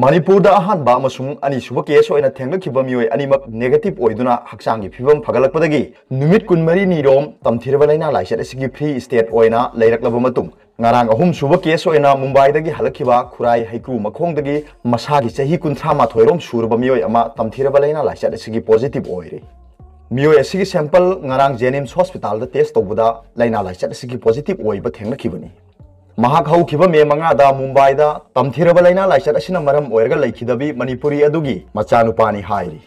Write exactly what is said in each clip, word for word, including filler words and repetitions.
ꯃꯅꯤꯄꯨꯔꯗ ꯑꯍꯥꯟꯕ ꯑꯃꯁꯨꯡ ꯑꯅꯤꯁꯨꯕ ꯀꯦꯁ ꯑꯣꯏꯅ ꯊꯦꯡꯅꯈꯤꯕ ꯃꯤꯑꯣꯏ ꯑꯅꯤꯃꯛ ꯅꯦꯒꯦꯇꯤꯚ ꯑꯣꯏꯗꯨꯅ ꯍꯛꯆꯥꯡꯒꯤ ꯐꯤꯕꯝ ꯐꯒꯠꯂꯛꯄꯗꯒꯤ ꯅꯨꯃꯤꯠ ꯀꯨꯟꯃꯔꯤꯅꯤꯔꯣꯝ ꯇꯝꯊꯤꯔꯕ ꯂꯥꯏꯅꯥ ꯂꯥꯏꯆꯠ ꯑꯁꯤꯒꯤ ꯐ꯭ꯔꯤ ꯁ꯭ꯇꯦꯠ ꯑꯣꯏꯅ ꯂꯩꯔꯛꯂꯕ ꯃꯇꯨꯡ, ꯉꯔꯥꯡ ꯑꯍꯨꯝꯁꯨꯕ ꯀꯦꯁ ꯑꯣꯏꯅ ꯃꯨꯝꯕꯥꯏꯗꯒꯤ ꯍꯜꯂꯛꯈꯤꯕ ꯈꯨꯔꯥꯏ ꯍꯩꯀ꯭ꯔꯨ ꯃꯈꯣꯡꯗꯒꯤ ꯃꯁꯥꯒꯤ ꯆꯍꯤ ꯀꯨꯟꯊ꯭ꯔꯥ ꯃꯥꯊꯣꯏꯔꯣꯝ ꯁꯨꯔꯕ ꯃꯤꯑꯣꯏ ꯑꯃ ꯇꯝꯊꯤꯔꯕ ꯂꯥꯏꯅꯥ ꯂꯥꯏꯆꯠ ꯑꯁꯤꯒꯤ ꯄꯣꯖꯤꯇꯤꯚ ꯑꯣꯏꯔꯦ꯫ ꯃꯤꯑꯣꯏ ꯑꯁꯤꯒꯤ ꯁꯦꯝꯄꯜ ꯉꯔꯥꯡ ꯖꯦꯅꯤꯝꯁ ꯍꯣꯁꯄꯤꯇꯥꯜꯗ ꯇꯦꯁ ꯇꯧꯕꯗ ꯂꯥꯏꯅꯥ ꯂꯥꯏꯆꯠ ꯑꯁꯤꯒꯤ ꯄꯣꯖꯤꯇꯤꯚ ꯑꯣꯏꯕ ꯊꯦꯡꯅꯈꯤꯕꯅꯤ꯫ ꯃꯍꯥꯛ ꯍꯧꯈꯤꯕ ꯃꯦ ꯃꯉꯥꯗ ꯃꯨꯝꯕꯥꯏꯗ ꯇꯝꯊꯤꯔꯕ ꯂꯥꯏꯅꯥ ꯂꯥꯏꯆꯠ ꯑꯁꯤꯅ ꯃꯔꯝ ꯑꯣꯏꯔꯒ ꯂꯩꯈꯤꯗꯕꯤ ꯃꯅꯤꯄꯨꯔꯤ ꯑꯗꯨꯒꯤ ꯃꯆꯥꯅꯨꯄꯥꯅꯤ ꯍꯥꯏꯔꯤ꯫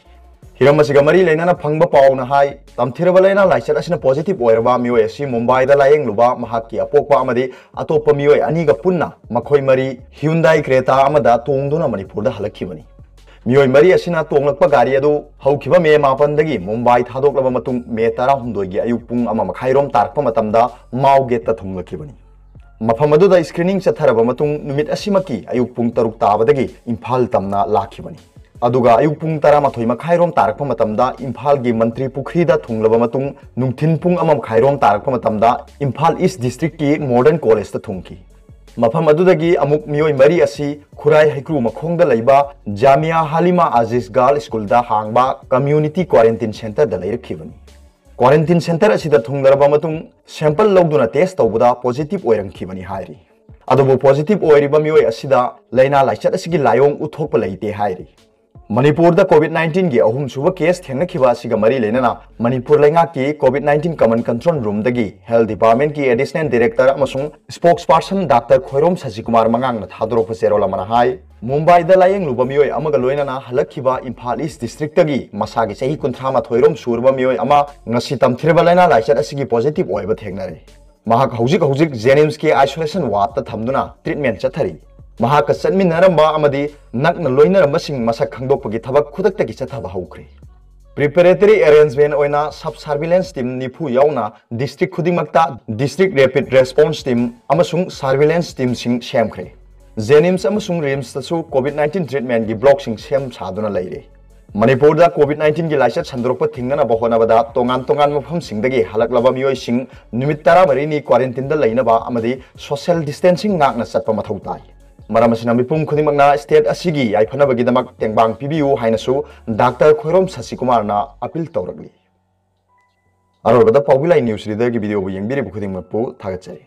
ꯍꯤꯔꯝ ꯑꯁꯤꯒ ꯃꯔꯤ ꯂꯩꯅꯅ ꯐꯪꯕ ꯄꯥꯎꯅ ꯍꯥꯏ, ꯇꯝꯊꯤꯔꯕ ꯂꯥꯏꯅꯥ ꯂꯥꯏꯆꯠ ꯑꯁꯤꯅ ꯄꯣꯖꯤꯇꯤꯚ ꯑꯣꯏꯔꯕ ꯃꯤꯑꯣꯏ ꯑꯁꯤ ꯃꯨꯝꯕꯥꯏꯗ ꯂꯥꯌꯦꯡꯂꯨꯕ ꯃꯍꯥꯛꯀꯤ ꯑꯄꯣꯛꯄ ꯑꯃꯗꯤ ꯑꯇꯣꯞꯄ ꯃꯤꯑꯣꯏ ꯑꯅꯤꯒ ꯄꯨꯟꯅ ꯃꯈꯣꯏ ꯃꯔꯤ ꯍ꯭ꯌꯨꯟꯗꯥꯏ ꯀ꯭ꯔꯦꯇꯥ ꯑꯃꯗ ꯇꯣꯡꯗꯨꯅ ꯃꯅꯤꯄꯨꯔꯗ ꯍꯜꯂꯛꯈꯤꯕꯅꯤ꯫ ꯃꯤꯑꯣꯏ ꯃꯔꯤ ꯑꯁꯤꯅ ꯇꯣꯡꯂꯛꯄ ꯒꯥꯔꯤ ꯑꯗꯨ ꯍꯧꯈꯤꯕ ꯃꯦ ꯃꯥꯄꯟꯗꯒꯤ ꯃꯨꯝꯕꯥꯏ ꯊꯥꯗꯣꯛꯂꯕ ꯃꯇꯨꯡ ꯃꯦ ꯇꯔꯥꯍꯨꯝꯗꯣꯏꯒꯤ ꯑꯌꯨꯛ ꯄꯨꯡ ꯑꯃ ꯃꯈꯥꯏꯔꯣꯝ ꯇꯥꯔꯛꯄ ꯃꯇꯝꯗ ꯃꯥꯎ ꯒꯦꯠꯇ ꯊꯨꯡꯂꯛꯈꯤꯕꯅꯤ꯫ ꯃꯐꯝ ꯑꯗꯨꯗ ꯁ꯭ꯀ꯭ꯔꯤꯅꯤꯡ ꯆꯠꯊꯔꯕ ꯃꯇꯨꯡ ꯅꯨꯃꯤꯠ ꯑꯁꯤꯃꯛꯀꯤ ꯑꯌꯨꯛ ꯄꯨꯡ ꯇꯔꯨꯛ ꯇꯥꯕꯗꯒꯤ ꯏꯝꯐꯥꯜ ꯇꯝꯅ ꯂꯥꯛꯈꯤꯕꯅꯤ꯫ ꯑꯗꯨꯒ ꯑꯌꯨꯛ ꯄꯨꯡ ꯇꯔꯥꯃꯥꯊꯣꯏ ꯃꯈꯥꯏꯔꯣꯝ ꯇꯥꯔꯛꯄ ꯃꯇꯝꯗ ꯏꯝꯐꯥꯜꯒꯤ ꯃꯟꯇ꯭ꯔꯤ ꯄꯨꯈ꯭ꯔꯤꯗ ꯊꯨꯡꯂꯕ ꯃꯇꯨꯡ ꯅꯨꯡꯊꯤꯟ ꯄꯨꯡ ꯑꯃ ꯃꯈꯥꯏꯔꯣꯝ ꯇꯥꯔꯛꯄ ꯃꯇꯝꯗ ꯏꯝꯐꯥꯜ ꯏꯁ ꯗꯤꯁꯇ꯭ꯔꯤꯛꯀꯤ ꯃꯣꯗꯔꯟ ꯀꯣꯂꯦꯖꯇ ꯊꯨꯡꯈꯤ꯫ ꯃꯐꯝ ꯑꯗꯨꯗꯒꯤ ꯑꯃꯨꯛ ꯃꯤꯑꯣꯏ ꯃꯔꯤ ꯑꯁꯤ ꯈꯨꯔꯥꯏ ꯍꯩꯀ꯭ꯔꯨ ꯃꯈꯣꯡꯗ ꯂꯩꯕ ꯖꯥꯃꯤꯌꯥ ꯍꯥꯂꯤꯃꯥ ꯑꯖꯤꯖ ꯒꯥꯔꯜ ꯁ꯭ꯀꯨꯜꯗ ꯍꯥꯡꯕ ꯀꯝꯃ꯭ꯌꯨꯅꯤꯇꯤ ꯀ꯭ꯋꯥꯔꯦꯟꯇꯤꯟ ꯁꯦꯟꯇꯔꯗ ꯂꯩꯔꯛꯈꯤꯕꯅꯤ꯫ ꯀ꯭ꯋꯥꯔꯦꯟꯇꯤꯟ ꯁꯦꯟꯇꯔ ꯑꯁꯤꯗ ꯊꯨꯡꯂꯔꯕ ꯃꯇꯨꯡ ꯁꯦꯝꯄꯜ ꯂꯧꯗꯨꯅ ꯇꯦꯁ ꯇꯧꯕꯗ ꯄꯣꯖꯤꯇꯤꯚ ꯑꯣꯏꯔꯝꯈꯤꯕꯅꯤ ꯍꯥꯏꯔꯤ꯫ ꯑꯗꯨꯕꯨ ꯄꯣꯖꯤꯇꯤꯚ ꯑꯣꯏꯔꯤꯕ ꯃꯤꯑꯣꯏ ꯑꯁꯤꯗ ꯂꯥꯏꯅꯥ ꯂꯥꯏꯆꯠ ꯑꯁꯤꯒꯤ ꯂꯥꯏꯑꯣꯡ ꯎꯠꯊꯣꯛꯄ ꯂꯩꯇꯦ ꯍꯥꯏꯔꯤ꯫ ꯃꯅꯤꯄꯨꯔꯗ ꯀꯣꯚꯤꯗ ꯅꯥꯏꯟꯇꯤꯟꯒꯤ ꯑꯍꯨꯝꯁꯨꯕ ꯀꯦꯁ ꯊꯦꯡꯅꯈꯤꯕ ꯑꯁꯤꯒ ꯃꯔꯤ ꯂꯩꯅꯅ ꯃꯅꯤꯄꯨꯔ ꯂꯩꯉꯥꯛꯀꯤ ꯀꯣꯚꯤꯗ ꯅꯥꯏꯟꯇꯤꯟ ꯀꯃꯟ ꯀꯟꯇ꯭ꯔꯣꯜ ꯔꯨꯝꯗꯒꯤ ꯍꯦꯜꯊ ꯗꯤꯄꯥꯔꯠꯃꯦꯟꯠꯀꯤ ꯑꯦꯗꯤꯁꯅꯦꯜ ꯗꯤꯔꯦꯛꯇꯔ ꯑꯃꯁꯨꯡ ꯁ꯭ꯄꯣꯛꯁ ꯄꯥꯔꯁꯟ ꯗꯥꯛꯇꯔ ꯈꯣꯏꯔꯣꯝ ꯁꯁꯤꯀꯨꯃꯥꯔ ꯃꯉꯥꯡꯅ ꯊꯥꯗꯣꯔꯛꯄ ꯆꯦꯔꯣꯜ ꯑꯃꯅ ꯍꯥꯏ, ꯃꯨꯝꯕꯥꯏꯗ ꯂꯥꯌꯦꯡꯂꯨꯕ ꯃꯤꯑꯣꯏ ꯑꯃꯒ ꯂꯣꯏꯅꯅ ꯍꯜꯂꯛꯈꯤꯕ ꯏꯝꯐꯥꯜ ꯏꯁ ꯗꯤꯁꯇ꯭ꯔꯤꯛꯇꯒꯤ ꯃꯁꯥꯒꯤ ꯆꯍꯤ ꯀꯨꯟꯊ꯭ꯔꯥ ꯃꯥꯊꯣꯏꯔꯣꯝ ꯁꯨꯔꯕ ꯃꯤꯑꯣꯏ ꯑꯃ ꯉꯁꯤ ꯇꯝꯊꯤꯔꯕ ꯂꯥꯏꯅꯥ ꯂꯥꯏꯆꯠ ꯑꯁꯤꯒꯤ ꯄꯣꯖꯤꯇꯤꯚ ꯑꯣꯏꯕ ꯊꯦꯡꯅꯔꯦ꯫ ꯃꯍꯥꯛ ꯍꯧꯖꯤꯛ ꯍꯧꯖꯤꯛ ꯖꯦꯅꯤꯝꯁꯀꯤ ꯑꯥꯏꯁꯣꯂꯦꯁꯟ ꯋꯥꯔꯗꯇ ꯊꯝꯗꯨꯅ ꯇ꯭ꯔꯤꯠꯃꯦꯟꯠ ꯆꯠꯊꯔꯤ꯫ ꯃꯍꯥꯛꯀ ꯆꯠꯃꯤꯟꯅꯔꯝꯕ ꯑꯃꯗꯤ ꯅꯛꯅ ꯂꯣꯏꯅꯔꯝꯕꯁꯤꯡ ꯃꯁꯛ ꯈꯪꯗꯣꯛꯄꯒꯤ ꯊꯕꯛ ꯈꯨꯗꯛꯇꯒꯤ ꯆꯠꯊꯕ ꯍꯧꯈ꯭ꯔꯦ꯫ ꯄ꯭ꯔꯤꯄꯦꯔꯦꯇꯔꯤ ꯑꯦꯔꯦꯟꯖꯃꯦꯟꯠ ꯑꯣꯏꯅ ꯁꯕ ꯁꯔꯚꯤꯂꯦꯟꯁ ꯇꯤꯝ ꯅꯤꯐꯨ ꯌꯥꯎꯅ ꯗꯤꯁꯇ꯭ꯔꯤꯛ ꯈꯨꯗꯤꯡꯃꯛꯇ ꯗꯤꯁꯇ꯭ꯔꯤꯛ ꯔꯦꯄꯤꯗ ꯔꯦꯁꯄꯣꯟꯁ ꯇꯤꯝ ꯑꯃꯁꯨꯡ ꯁꯔꯚꯤꯂꯦꯟꯁ ꯇꯤꯝꯁꯤꯡ ꯁꯦꯝꯈ꯭ꯔꯦ꯫ ꯖꯦꯅꯤꯝꯁ ꯑꯃꯁꯨꯡ ꯔꯤꯝꯁꯇꯁꯨ ꯀꯣꯚꯤꯗ ꯅꯥꯏꯟꯇꯤꯟ ꯇ꯭ꯔꯤꯠꯃꯦꯟꯠꯀꯤ ꯕ꯭ꯂꯣꯛꯁꯤꯡ ꯁꯦꯝ ꯁꯥꯗꯨꯅ ꯂꯩꯔꯦ꯫ ꯃꯅꯤꯄꯨꯔꯗ ꯀꯣꯚꯤꯗ ꯅꯥꯏꯟꯇꯤꯟꯒꯤ ꯂꯥꯏꯆꯠ ꯁꯟꯗꯣꯔꯛꯄ ꯊꯤꯡꯅꯅꯕ ꯍꯣꯠꯅꯕꯗ ꯇꯣꯉꯥꯟ ꯇꯣꯉꯥꯟꯕ ꯃꯐꯝꯁꯤꯡꯗꯒꯤ ꯍꯜꯂꯛꯂꯕ ꯃꯤꯑꯣꯏꯁꯤꯡ ꯅꯨꯃꯤꯠ ꯇꯔꯥꯃꯔꯤꯅꯤ ꯀ꯭ꯋꯥꯔꯦꯟꯇꯤꯟꯗ ꯂꯩꯅꯕ ꯑꯃꯗꯤ ꯁꯣꯁꯤꯌꯦꯜ ꯗꯤꯁꯇꯦꯟꯁꯤꯡ ꯉꯥꯛꯅ ꯆꯠꯄ ꯃꯊꯧ ꯇꯥꯏ꯫ ꯃꯔꯝ ꯑꯁꯤꯅ ꯃꯤꯄꯨꯝ ꯈꯨꯗꯤꯡꯃꯛꯅ state ꯑꯁꯤꯒꯤ ꯌꯥꯏꯐꯅꯕꯒꯤꯗꯃꯛ ꯇꯦꯡꯕꯥꯡ ꯄꯤꯕꯤꯌꯨ ꯍꯥꯏꯅꯁꯨ ꯗꯥꯛꯇꯔ ꯈꯣꯏꯔꯣꯝ ꯁꯁꯤꯀꯨꯃꯥꯔꯅ appeal ꯇꯧꯔꯛꯂꯤ꯫ ꯑꯔꯣꯏꯕꯗ ꯄꯥꯎꯕꯤ ꯂꯥꯏ news readerꯒꯤ videoꯕꯨ ꯌꯦꯡꯕꯤꯔꯤꯕ ꯈꯨꯗꯤꯡꯃꯛꯄꯨ ꯊꯥꯒꯠꯆꯔꯤ꯫